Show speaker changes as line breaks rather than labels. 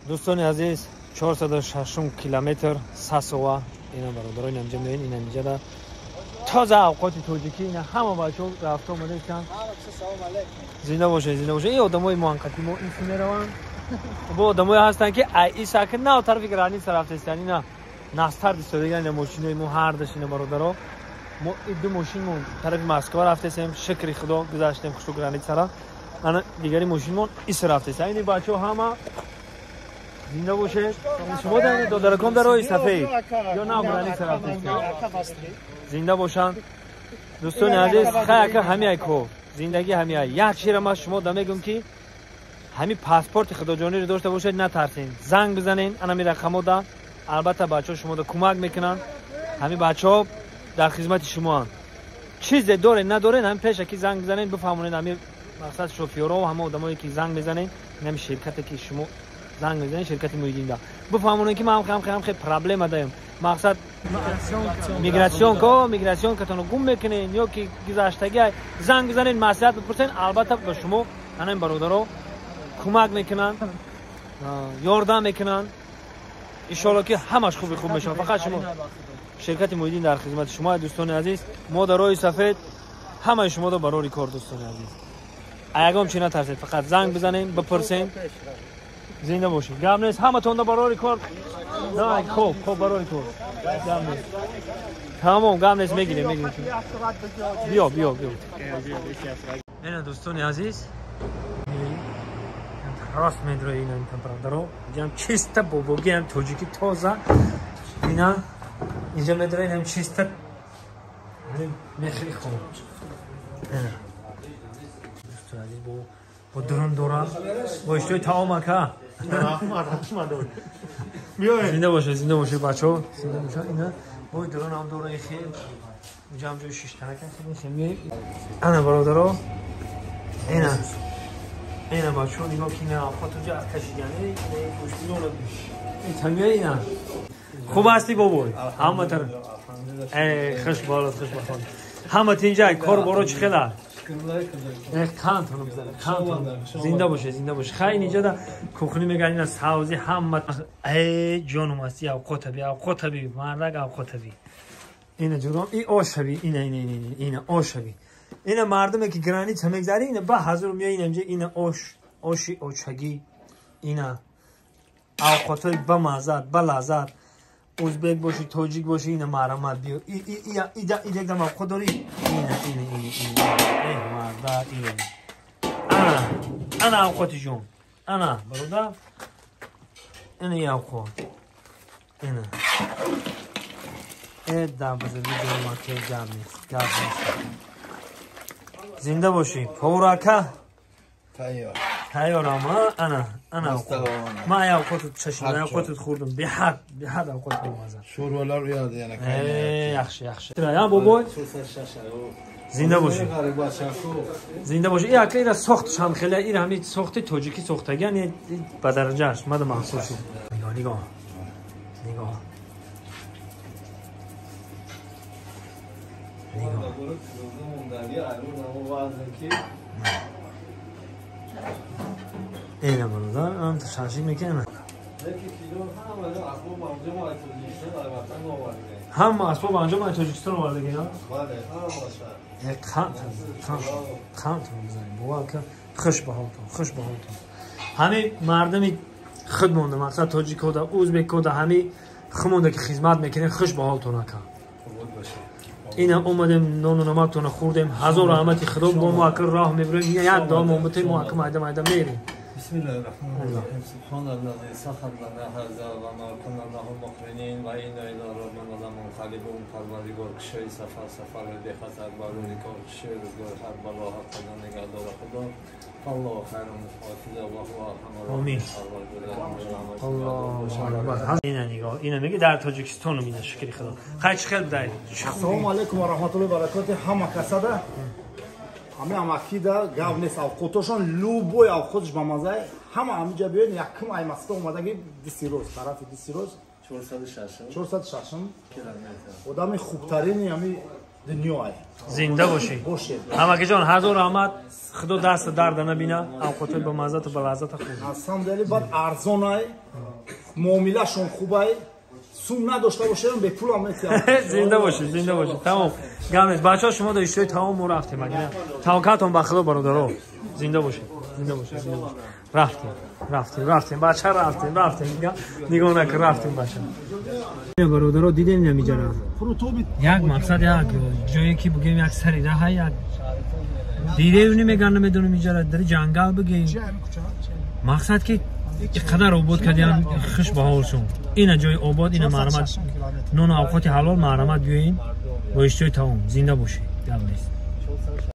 Дӯстони азиз, 406 километр Сасова. Ина бародарон, инҷа меоин, ина инҷа тоза авқоти тоҷикӣ, ина ҳама бачаҳо рафта омадаистанд. Зинда бошед, зинда бошед. Ин одамои муанқати мо ин мераванд. Бо одамое ҳастанд, ки ай исаки нав тарафи граница рафтаистанд. Ина настар истодаган ина мошинои мо ҳардаш, ина бародаро. Мо ду мошинмон тарафи Москва рафтаистем, шукри Худо гузаштем хушу границара. Ана дигари мошинмон ис рафтаист. Ини бачаҳо ҳама зинда бошед. Шумо дар додараком дар роҳи сафед ё нав граница рафтаистем. Зинда бошанд. Дӯстони азиз, хай ака ҳамиай ко зиндагӣ ҳамиай. Як чизро ман шумо да мегӯм, ки ҳами паспорти худоҷониро дошта бошед, натарсен, занг бизанен анами рақамо да. Албатта бачаҳо шумода кӯмак мекунанд. Ҳами бачаҳо дар хизмати шумоанд. Чизе дорен надорен, ҳами пеша ки занг бизанен, бифаҳмонед. Ҳами мақсад шофёро, ҳама одамое ки занг мезанен, ҳами ширкате ки шумо занг мезанед, ширкати Муҳиддинда, бифаҳмонед, ки ман ҳам проблема даем. Мақсад миграционко, миграционкатонро гум мекунен ё ки гузаштагӣ, занг бизанед, маслиҳат бипурсен. Албатта ба шумо анам бародаро кӯмак мекунанд, ёрдам мекунанд. Иншоалло ки ҳамаш хуби хуб мешавад. Фақат шумо ширкати Муҳиддин дар хизмати шумо. Дӯстони азиз, мо дар роҳи сафед, ҳамаи шуморо барори кор. Дӯстони азиз, ягон чи натарсед, фақат занг бизанем, бипурсем. Зинда бошед, гап нест, ҳаматонда барори кор. Хоб, хоб, барори кор, гап нест, тамом, гап нест, мегирем, мегирем. Биё, биё, биё. Ина, дӯстони азиз, рост медрои ина бародаро, инҷам чиста бобогиам тоҷики тоза. Ина инҷа медрои, инам чиста мехри. Хоб, ина дӯстони азиз, бо дурун дора, бо иштои таом ака. Зинда бошед, зинда бошед, бачаҳо, зинда бошед. Ина бой дурун ҳам дора, хел инҷа ҳам ҷои шиштанака. Ана бародаро, ина ина бачаҳо, нигоҳ ки ина авқот унҷа кашидани тамия. Ина хуб ҳасти, бобой? Ҳама тараф хуш болот, хуш бахон. Ҳама тинҷа, кор боро чӣ хела? Қандтонро бизанед, қандтон. Зинда бошед, зинда бошед. Хай, инҷа да кухни мегӯянд, ина савзи ҳама. Э, ҷонум ҳасти, авқотаби, авқотаби, мардак, авқотаби. Ина ҷуром, и ошаби, ина, ина, ина, ина ошаби. Ина мардуме ки граница мегзари, ина ба ҳазур меои ина инҷа, ина ош, оши очагӣ, ина авқотҳои бамаззат, балаззат. Узбек бошӣ, тоҷик бошӣ, ина марамат биё. Идякдам авқот дорӣ, ина, ина, ина, ина, эҳ, мардак, ина, ана, ана авқоти ҷон, ана бародар, ина и авқот, ина э дамбазади ҷонмаке. Гап нест, гап нест, зинда бошӣ, поварака.
Тайёр.
Тайёрам. Ана, ана, ман ай авқоту чашидам, авқоту хӯрдам, беҳад, беҳад авқот бомаза.
Шӯрвалар уяд яна.
Яхши, яхши. Я бобой, зинда бошӣ, зинда бошӣ. И ака, ира сохтшам хеле, ира ҳами сохти тоҷикӣ сохтагиан ба дараҷааш мада маҳсул шуд. Нигоҳ, нигоҳ, нигоҳ, нигоҳ. Ина бародар, ам шашик мекунам. Ҳама асбоб анҷом аз Тоҷикистон овардагӣ? Қанд, қанд бизанем, бовар кун, хуш ба ҳолтон, хуш ба ҳолтон. Ҳами мардуми худ монда, мақсад тоҷикода, узбекода, ҳами хумонда ки хизмат мекунем, хуш ба ҳолтон, ака. Ина омадем, нону намактона хӯрдем, ҳазор раҳмати Худо. Бо мо ака роҳ мебурем, як дуо момбутем, мо ака майда майда мерем.
بسم الله الرحمن الرحيم. سبحان الذي سخر لنا هذا وما كنا له مقرنين وإنا إلى ربنا لمنقلبون. پروردگار، کشوی سفر، سفر بخطر، برای کار، کشوی روزگار، هر بلا خدا نگهدار خدا. الله خیر حافظ و هو ارحم.
آمین. الله. اینا نگاه، اینا میگه در تاجیکستان مینا. شکر خدا، خیلی خیلی بدای.
السلام علیکم و رحمت الله و برکاته. همه کساده ҳами амакида гап нест, авқотошон любой авқотш ба маззай. Ҳама ҳамиҷа биёед. Якум ай Москва омадаги, дисироз, тарафи дисироз, 406-м. Одами хубтарини ҳами дунё.
Зинда бошӣ. Ҳамагиҷон, ҳазор раҳмат. Худо даст дарда набина. Авқотҳои ба маззату ба лаззата хуб.
На самом деле бад арзонай, муомилашон хубай. Сум надошта бошем, бепулам метиҳам.
Зинда бошӣ, зинда бошӣ. Тамом. Гап нест. Бачаҳо, шумо до иштиҳои тамом, мо рафтем. Агина. Таваккалтон ба Худо, бародаро. Зинда бошед. Зинда бошед, зинда бошед. Рафтем, рафтем, рафтем, бача, рафтем, рафтем. Нигоҳ накун, рафтем, бача. Бародаро, дидем намиҷара. Як мақсад, як ҷое ки бигем, як сари раҳа, як дидем, намеган, намедонам, иҷара дар ҷангал бигем. Мақсад ки қадар обод кардиан, хуш ба ҳолшон. Ина ҷои обод, ина марҳамат, нону авқоти ҳалол, марҳамат, биёин бо иштиҳои таом. Зинда бошед, гап нест.